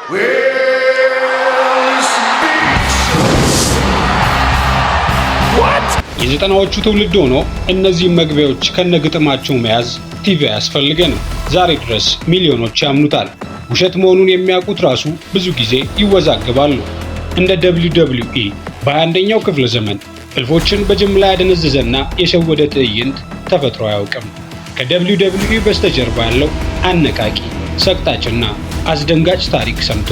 Well, it's the What? የዘጠናዎቹ ትውልድ ሆኖ እነዚህን መግቢያዎች ከነግጥማቸው መያዝ ቲቪ አያስፈልገንም። ዛሬ ድረስ ሚሊዮኖች ያምኑታል። ውሸት መሆኑን የሚያውቁት ራሱ ብዙ ጊዜ ይወዛገባሉ። እንደ WWE በ21ኛው ክፍለ ዘመን እልፎችን በጅምላ ያደነዘዘና የሸወደ ትዕይንት ተፈጥሮ አያውቅም። ከ WWE በስተጀርባ ያለው አነቃቂ፣ ሰቅጣጭና አስደንጋጭ ታሪክ ሰምቶ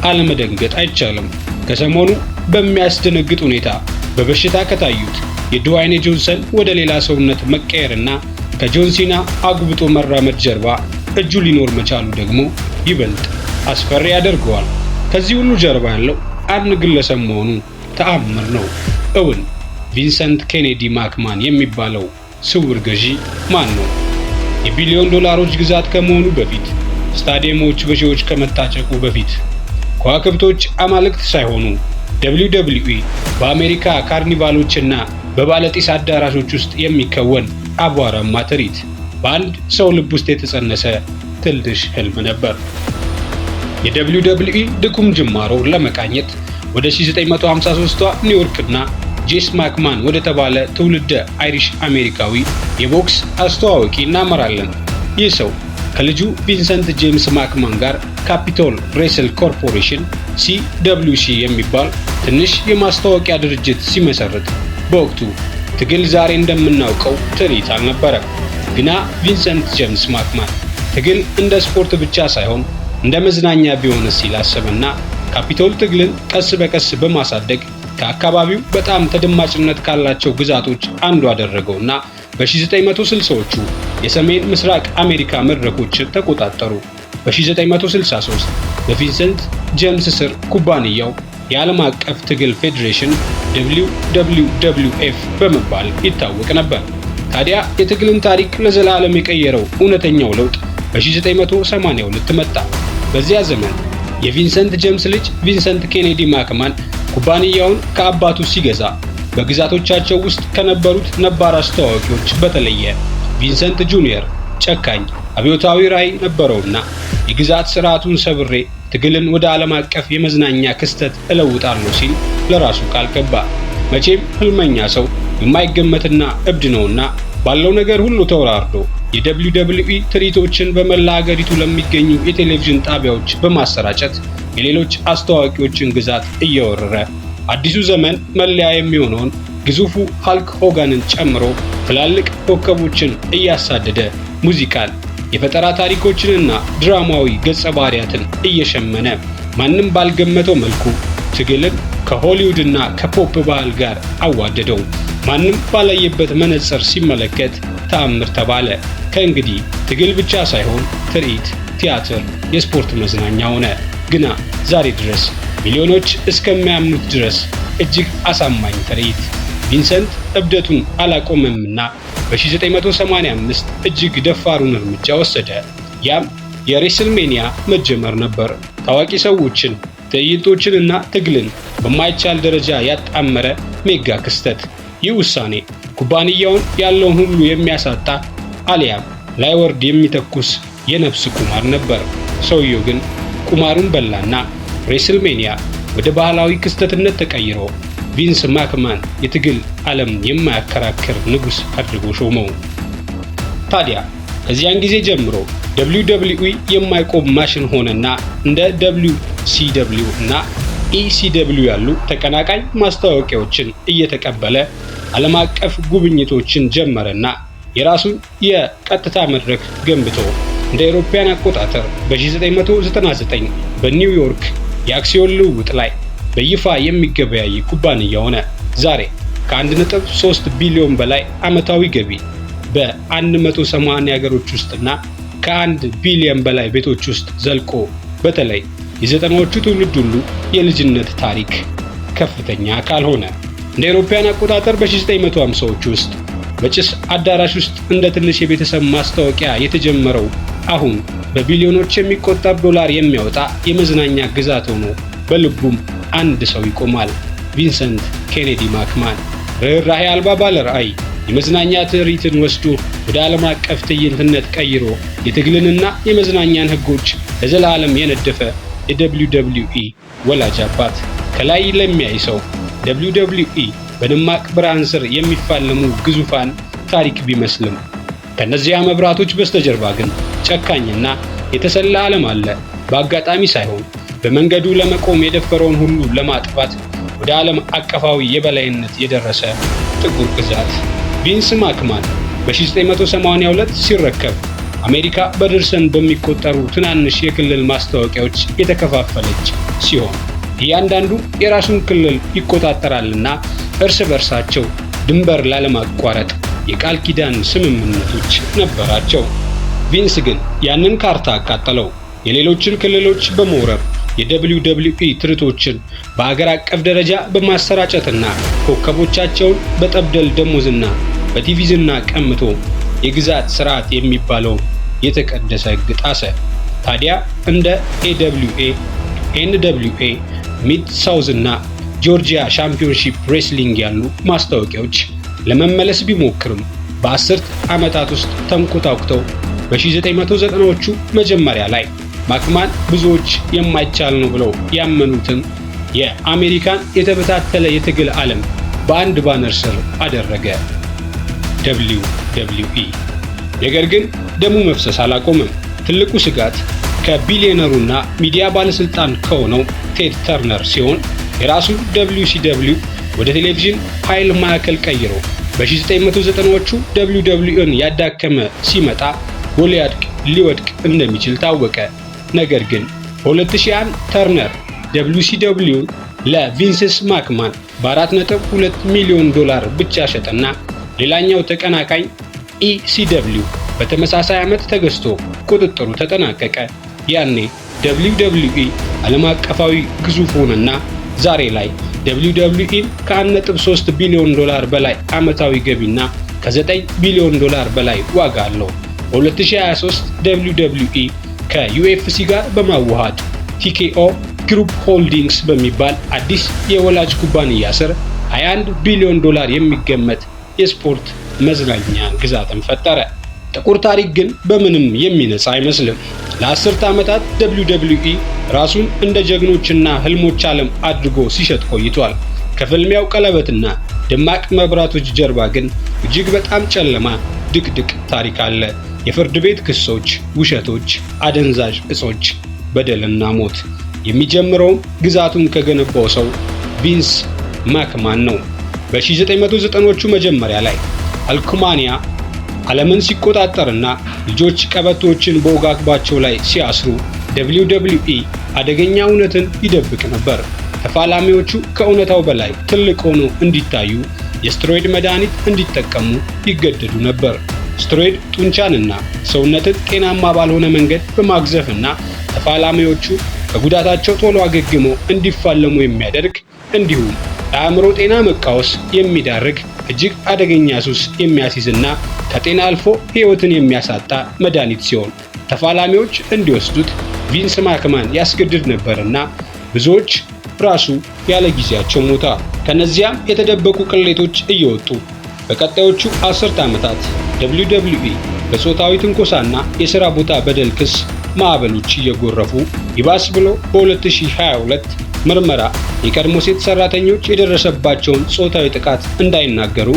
አለመደንገጥ አይቻልም። ከሰሞኑ በሚያስደነግጥ ሁኔታ በበሽታ ከታዩት የድዋይን ጆንሰን ወደ ሌላ ሰውነት መቀየርና ከጆን ሲና አጉብጦ መራመድ ጀርባ እጁ ሊኖር መቻሉ ደግሞ ይበልጥ አስፈሪ ያደርገዋል። ከዚህ ሁሉ ጀርባ ያለው አንድ ግለሰብ መሆኑ ተአምር ነው። እውን ቪንሰንት ኬኔዲ ማክማን የሚባለው ስውር ገዢ ማን ነው? የቢሊዮን ዶላሮች ግዛት ከመሆኑ በፊት፣ ስታዲየሞች በሺዎች ከመታጨቁ በፊት፣ ከዋክብቶች አማልክት ሳይሆኑ WWE በአሜሪካ ካርኒቫሎችና በባለጢስ አዳራሾች ውስጥ የሚከወን አቧራማ ትርኢት፣ በአንድ ሰው ልብ ውስጥ የተጸነሰ ትንሽ ህልም ነበር። የ WWE ድኩም ጅማሮ ለመቃኘት ወደ 1953ቷ ኒውዮርክና ጄስ ማክማን ወደ ተባለ ትውልደ አይሪሽ አሜሪካዊ የቦክስ አስተዋዋቂ እናመራለን። ይህ ሰው ከልጁ ቪንሰንት ጄምስ ማክማን ጋር Capitol Wrestle Corporation CWC የሚባል ትንሽ የማስታወቂያ ድርጅት ሲመሰርት በወቅቱ ትግል ዛሬ እንደምናውቀው ትርኢት አልነበረም። ግና ቪንሰንት ጄምስ ማክማን ትግል እንደ ስፖርት ብቻ ሳይሆን እንደ መዝናኛ ቢሆን ሲል አሰበና ካፒቶል ትግልን ቀስ በቀስ በማሳደግ ከአካባቢው በጣም ተደማጭነት ካላቸው ግዛቶች አንዱ አደረገውና በ1960ዎቹ የሰሜን ምስራቅ አሜሪካ መድረኮችን ተቆጣጠሩ። በ1963 በቪንሰንት ጄምስ ስር ኩባንያው የዓለም አቀፍ ትግል ፌዴሬሽን WWWF በመባል ይታወቅ ነበር። ታዲያ የትግልን ታሪክ ለዘላለም የቀየረው እውነተኛው ለውጥ በ1982 መጣ። በዚያ ዘመን የቪንሰንት ጄምስ ልጅ ቪንሰንት ኬኔዲ ማክማን ኩባንያውን ከአባቱ ሲገዛ በግዛቶቻቸው ውስጥ ከነበሩት ነባር አስተዋዋቂዎች በተለየ ቪንሰንት ጁኒየር ጨካኝ አብዮታዊ ራዕይ ነበረውና የግዛት ስርዓቱን ሰብሬ ትግልን ወደ ዓለም አቀፍ የመዝናኛ ክስተት እለውጣለሁ ሲል ለራሱ ቃል ገባ። መቼም ህልመኛ ሰው የማይገመትና እብድ ነውና ባለው ነገር ሁሉ ተወራርዶ የ WWE ትርኢቶችን በመላ አገሪቱ ለሚገኙ የቴሌቪዥን ጣቢያዎች በማሰራጨት የሌሎች አስተዋዋቂዎችን ግዛት እየወረረ አዲሱ ዘመን መለያ የሚሆነውን ግዙፉ ሃልክ ሆጋንን ጨምሮ ትላልቅ ኮከቦችን እያሳደደ ሙዚቃን፣ የፈጠራ ታሪኮችንና ድራማዊ ገጸ ባህሪያትን እየሸመነ ማንም ባልገመተው መልኩ ትግልን ከሆሊውድና ከፖፕ ባህል ጋር አዋደደው። ማንም ባላየበት መነጽር ሲመለከት ተአምር ተባለ። ከእንግዲህ ትግል ብቻ ሳይሆን ትርኢት፣ ቲያትር፣ የስፖርት መዝናኛ ሆነ። ግና ዛሬ ድረስ ሚሊዮኖች እስከሚያምኑት ድረስ እጅግ አሳማኝ ትርኢት። ቪንሰንት እብደቱን አላቆመምና በ1985 እጅግ ደፋሩን እርምጃ ወሰደ። ያም የ WrestleMania መጀመር ነበር። ታዋቂ ሰዎችን፣ ትዕይንቶችንና ትግልን በማይቻል ደረጃ ያጣመረ mega ክስተት። ይህ ውሳኔ ኩባንያውን ያለውን ሁሉ የሚያሳጣ አሊያም ላይወርድ የሚተኩስ የነፍስ ቁማር ነበር። ሰውየው ግን ቁማሩን በላና WrestleMania ወደ ባህላዊ ክስተትነት ተቀይሮ ቪንስ ማክማን የትግል ዓለም የማያከራክር ንጉሥ አድርጎ ሾመው። ታዲያ ከዚያን ጊዜ ጀምሮ WWE የማይቆም ማሽን ሆነና እንደ WCW እና ECW ያሉ ተቀናቃኝ ማስታወቂያዎችን እየተቀበለ ዓለም አቀፍ ጉብኝቶችን ጀመረና የራሱን የቀጥታ መድረክ ገንብቶ እንደ አውሮፓውያን አቆጣጠር በ1999 በኒውዮርክ የአክሲዮን ልውውጥ ላይ በይፋ የሚገበያይ ኩባንያ ሆነ። ዛሬ ከ1.3 ቢሊዮን በላይ ዓመታዊ ገቢ፣ በ180 ሀገሮች ውስጥና ከ1 ቢሊዮን በላይ ቤቶች ውስጥ ዘልቆ በተለይ የዘጠናዎቹ ትውልድ ሁሉ የልጅነት ታሪክ ከፍተኛ አካል ሆነ። እንደ አውሮፓውያን አቆጣጠር በ1950ዎቹ ውስጥ በጭስ አዳራሽ ውስጥ እንደ ትንሽ የቤተሰብ ማስታወቂያ የተጀመረው አሁን በቢሊዮኖች የሚቆጠር ዶላር የሚያወጣ የመዝናኛ ግዛት ሆኖ በልቡም አንድ ሰው ይቆማል። ቪንሰንት ኬኔዲ ማክማን፣ ርኅራኄ አልባ ባለ ራዕይ፣ የመዝናኛ ትርኢትን ወስዶ ወደ ዓለም አቀፍ ትዕይንትነት ቀይሮ የትግልንና የመዝናኛን ሕጎች ለዘላለም የነደፈ የ WWE ወላጅ አባት። ከላይ ለሚያይ ሰው WWE በደማቅ ብርሃን ስር የሚፋለሙ ግዙፋን ታሪክ ቢመስልም፣ ከእነዚያ መብራቶች በስተጀርባ ግን ጨካኝና የተሰላ ዓለም አለ። በአጋጣሚ ሳይሆን በመንገዱ ለመቆም የደፈረውን ሁሉ ለማጥፋት ወደ ዓለም አቀፋዊ የበላይነት የደረሰ ጥቁር ግዛት። ቪንስ ማክማን በ1982 ሲረከብ አሜሪካ በደርዘን በሚቆጠሩ ትናንሽ የክልል ማስታወቂያዎች የተከፋፈለች ሲሆን፣ እያንዳንዱ የራሱን ክልል ይቆጣጠራልና እርስ በርሳቸው ድንበር ላለማቋረጥ የቃል ኪዳን ስምምነቶች ነበራቸው። ቪንስ ግን ያንን ካርታ አቃጠለው። የሌሎችን ክልሎች በመውረር፣ የ WWE ትርኢቶችን በአገር አቀፍ ደረጃ በማሰራጨትና ኮከቦቻቸውን በጠብደል ደሞዝና በቲቪ ዝና ቀምቶ የግዛት ስርዓት የሚባለውን የተቀደሰ ሕግ ጣሰ። ታዲያ እንደ AWA፣ NWA፣ Mid South እና Georgia Championship Wrestling ያሉ ማስታወቂያዎች ለመመለስ ቢሞክርም፣ በ10 ዓመታት ውስጥ ተንኮታኩተው በ1990ዎቹ መጀመሪያ ላይ ማክማን ብዙዎች የማይቻል ነው ብለው ያመኑትን የአሜሪካን የተበታተለ የትግል ዓለም በአንድ banner ስር አደረገ፣ WWE። ነገር ግን ደሙ መፍሰስ አላቆመም። ትልቁ ስጋት ከቢሊዮነሩና ሚዲያ ባለስልጣን ከሆነው ቴድ ተርነር ሲሆን፣ የራሱ WCW ወደ ቴሌቪዥን ኃይል ማዕከል ቀይሮ በ1990ዎቹ WWE ን ያዳከመ ሲመጣ ጎልያድ ሊወድቅ እንደሚችል ታወቀ። ነገር ግን በ2001 ተርነር WCW ን ለቪንስ ማክማን በ4.2 ሚሊዮን ዶላር ብቻ ሸጠና ሌላኛው ተቀናቃኝ ECW በተመሳሳይ ዓመት ተገዝቶ ቁጥጥሩ ተጠናቀቀ። ያኔ WWE ዓለም አቀፋዊ ግዙፍ ሆነና ዛሬ ላይ WWE ከ1.3 ቢሊዮን ዶላር በላይ ዓመታዊ ገቢና ከ9 ቢሊዮን ዶላር በላይ ዋጋ አለው። በ2023 WWE ከ UFC ጋር በማዋሃድ TKO Group Holdings በሚባል አዲስ የወላጅ ኩባንያ ስር 21 ቢሊዮን ዶላር የሚገመት የስፖርት መዝናኛ ግዛትን ፈጠረ። ጥቁር ታሪክ ግን በምንም የሚነጻ አይመስልም። ለ10 ዓመታት WWE ራሱን እንደ ጀግኖችና ህልሞች ዓለም አድርጎ ሲሸጥ ቆይቷል። ከፍልሚያው ቀለበትና ደማቅ መብራቶች ጀርባ ግን እጅግ በጣም ጨለማ ድቅድቅ ታሪክ አለ። የፍርድ ቤት ክሶች፣ ውሸቶች፣ አደንዛዥ እጾች፣ በደልና ሞት። የሚጀምረውም ግዛቱን ከገነባው ሰው ቪንስ ማክማን ነው። በ1990ዎቹ መጀመሪያ ላይ ሀልክማኒያ ዓለምን ሲቆጣጠርና ልጆች ቀበቶችን በወገባቸው ላይ ሲያስሩ WWE አደገኛ እውነትን ይደብቅ ነበር። ተፋላሚዎቹ ከእውነታው በላይ ትልቅ ሆኖ እንዲታዩ የስትሮይድ መድኃኒት እንዲጠቀሙ ይገደዱ ነበር። ስትሮይድ ጡንቻንና ሰውነትን ጤናማ ባልሆነ መንገድ በማግዘፍና ተፋላሚዎቹ ከጉዳታቸው ቶሎ አገግመው እንዲፋለሙ የሚያደርግ፣ እንዲሁም ለአእምሮ ጤና መቃወስ የሚዳርግ፣ እጅግ አደገኛ ሱስ የሚያስይዝና ከጤና አልፎ ሕይወትን የሚያሳጣ መድኃኒት ሲሆን፣ ተፋላሚዎች እንዲወስዱት ቪንስ ማክማን ያስገድድ ነበርና ብዙዎች ራሱ ያለ ጊዜያቸው ሞተዋል። ከነዚያም የተደበቁ ቅሌቶች እየወጡ በቀጣዮቹ 10 ዓመታት WWE በጾታዊ ትንኮሳና የሥራ ቦታ በደል ክስ ማዕበሎች እየጎረፉ፣ ይባስ ብሎ በ2022 ምርመራ የቀድሞ ሴት ሰራተኞች የደረሰባቸውን ጾታዊ ጥቃት እንዳይናገሩ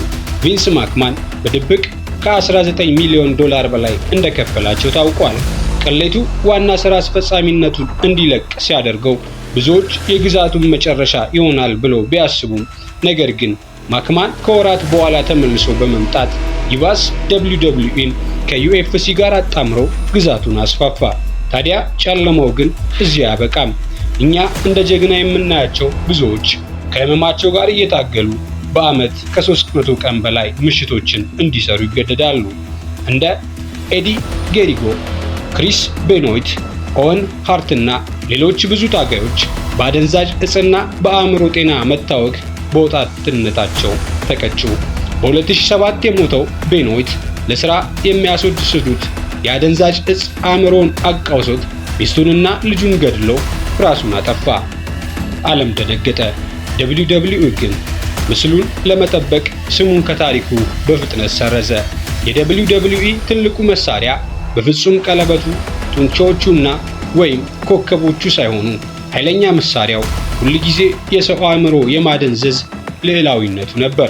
ቪንስ ማክማን በድብቅ ከ19 ሚሊዮን ዶላር በላይ እንደከፈላቸው ታውቋል። ቅሌቱ ዋና ሥራ አስፈጻሚነቱን እንዲለቅ ሲያደርገው ብዙዎች የግዛቱን መጨረሻ ይሆናል ብለው ቢያስቡም፣ ነገር ግን ማክማን ከወራት በኋላ ተመልሶ በመምጣት ይባስ WWE ን ከ UFC ጋር አጣምሮ ግዛቱን አስፋፋ። ታዲያ ጨለማው ግን እዚህ አያበቃም። እኛ እንደ ጀግና የምናያቸው ብዙዎች ከህመማቸው ጋር እየታገሉ በዓመት ከ300 ቀን በላይ ምሽቶችን እንዲሰሩ ይገደዳሉ። እንደ ኤዲ ጌሪጎ፣ ክሪስ ቤኖይት፣ ኦወን ሃርትና ሌሎች ብዙ ታጋዮች በአደንዛዥ እጽና በአእምሮ ጤና መታወክ በወጣትነታቸው ተቀጩ። በ2007 የሞተው ቤኖይት ለሥራ የሚያስወስዱት የአደንዛዥ እጽ አእምሮውን አቃውሶት ሚስቱንና ልጁን ገድሎ ራሱን አጠፋ። ዓለም ደነገጠ። WWE ግን ምስሉን ለመጠበቅ ስሙን ከታሪኩ በፍጥነት ሰረዘ። የ WWE ትልቁ መሳሪያ በፍጹም ቀለበቱ፣ ጡንቻዎቹና ወይም ኮከቦቹ ሳይሆኑ ኃይለኛ መሳሪያው ሁልጊዜ የሰው አእምሮ የማደንዘዝ ልዕላዊነቱ ነበር።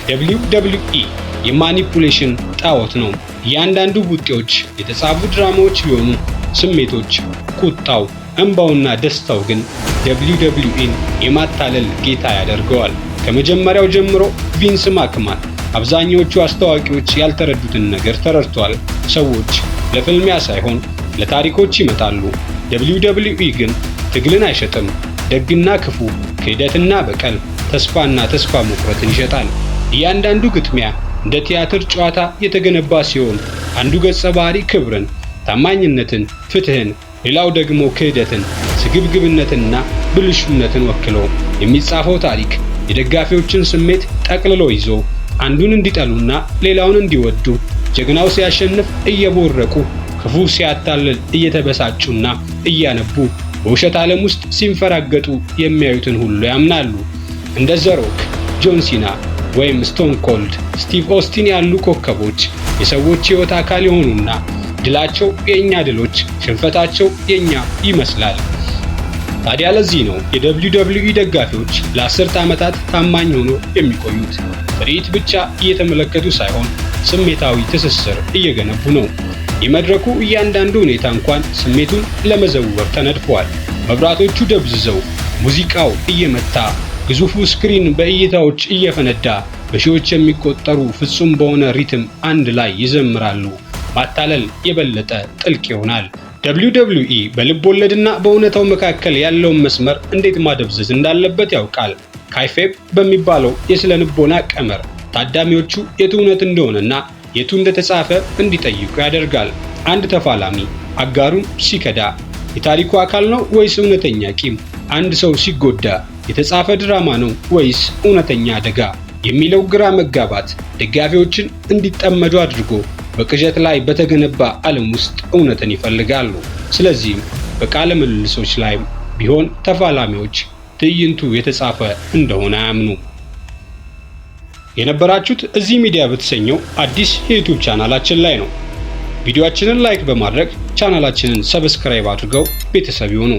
WWE የ manipulation ጣዖት ነው። እያንዳንዱ ቡጢዎች የተጻፉ ድራማዎች ቢሆኑ ስሜቶች፣ ቁጣው፣ እንባውና ደስታው ግን WWE ን የማታለል ጌታ ያደርገዋል። ከመጀመሪያው ጀምሮ ቪንስ ማክማን አብዛኛዎቹ አስተዋዋቂዎች ያልተረዱትን ነገር ተረድቷል። ሰዎች ለፍልሚያ ሳይሆን ለታሪኮች ይመጣሉ። WWE ግን ትግልን አይሸጥም። ደግና ክፉ፣ ክህደትና በቀል፣ ተስፋና ተስፋ መቁረጥን ይሸጣል። እያንዳንዱ ግጥሚያ እንደ ቲያትር ጨዋታ የተገነባ ሲሆን አንዱ ገጸ ባህሪ ክብርን፣ ታማኝነትን፣ ፍትህን፣ ሌላው ደግሞ ክህደትን፣ ስግብግብነትንና ብልሹነትን ወክሎ የሚጻፈው ታሪክ የደጋፊዎችን ስሜት ጠቅልሎ ይዞ አንዱን እንዲጠሉና ሌላውን እንዲወዱ፣ ጀግናው ሲያሸንፍ እየቦረቁ፣ ክፉ ሲያታልል እየተበሳጩና እያነቡ በውሸት ዓለም ውስጥ ሲንፈራገጡ የሚያዩትን ሁሉ ያምናሉ። እንደ ዘ ሮክ፣ ጆን ሲና ወይም ስቶን ኮልድ ስቲቭ ኦስቲን ያሉ ኮከቦች የሰዎች ሕይወት አካል የሆኑና ድላቸው የእኛ ድሎች፣ ሽንፈታቸው የእኛ ይመስላል። ታዲያ ለዚህ ነው የ WWE ደጋፊዎች ለ10 ዓመታት ታማኝ ሆኖ የሚቆዩት። ትርኢት ብቻ እየተመለከቱ ሳይሆን ስሜታዊ ትስስር እየገነቡ ነው። የመድረኩ እያንዳንዱ ሁኔታ እንኳን ስሜቱን ለመዘወር ተነድፏል። መብራቶቹ ደብዝዘው፣ ሙዚቃው እየመታ፣ ግዙፉ screen በእይታዎች እየፈነዳ፣ በሺዎች የሚቆጠሩ ፍጹም በሆነ rhythm አንድ ላይ ይዘምራሉ። ማታለል የበለጠ ጥልቅ ይሆናል። WWE በልብ ወለድና በእውነታው መካከል ያለውን መስመር እንዴት ማደብዘዝ እንዳለበት ያውቃል። Kayfabe በሚባለው የስነ ልቦና ቀመር ታዳሚዎቹ የቱ እውነት እንደሆነና የቱ እንደተጻፈ እንዲጠይቁ ያደርጋል። አንድ ተፋላሚ አጋሩን ሲከዳ የታሪኩ አካል ነው ወይስ እውነተኛ ቂም? አንድ ሰው ሲጎዳ የተጻፈ ድራማ ነው ወይስ እውነተኛ አደጋ? የሚለው ግራ መጋባት ደጋፊዎችን እንዲጠመዱ አድርጎ በቅዠት ላይ በተገነባ ዓለም ውስጥ እውነትን ይፈልጋሉ። ስለዚህም በቃለ ምልልሶች ላይም ቢሆን ተፋላሚዎች ትዕይንቱ የተጻፈ እንደሆነ አያምኑም። የነበራችሁት እዚህ ሚዲያ በተሰኘው አዲስ የ YouTube ቻናላችን ላይ ነው። ቪዲዮአችንን like በማድረግ ቻናላችንን subscribe አድርገው ቤተሰብ ይሁኑ።